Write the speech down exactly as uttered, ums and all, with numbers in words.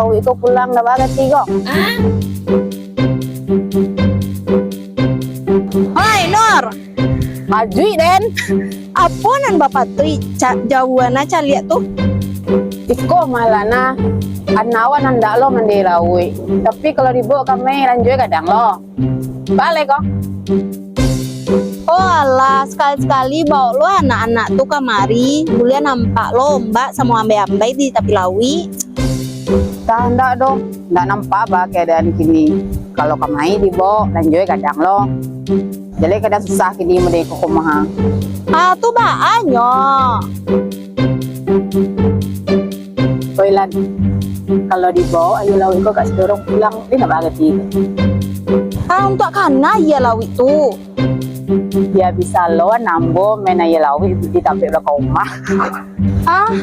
Iko pulang dah bagati ko. Hoi, Nur! Pajuik den. Apo nan bapatuik ca-, jauah na caliak tu? Iko malah nah, anawan andak lo mandi lauik. Tapi kalau dibaok kami lanjoi gadang lo. Bale ko. Oh alah, sekali-sekali baok lo anak-anak tu kamari, buliah nampak lo ombak samo ambai-ambai di tapi lauik. Tah, ndak doh. Ndak nampak ba keadaan kini. Kalau kamai dibaok, lanjoi gadang lo. Jaleh kadang susah kini mode ko rumah. Ah, tu baanyo. Oi Lan, kalau dibaok aia lauik ko kak sidorong pulang, dia nak bagati. Ah, untuak kana aia lauik tu? Dia bisa lo nambo main aia lauik di tampek belakang rumah. Ah,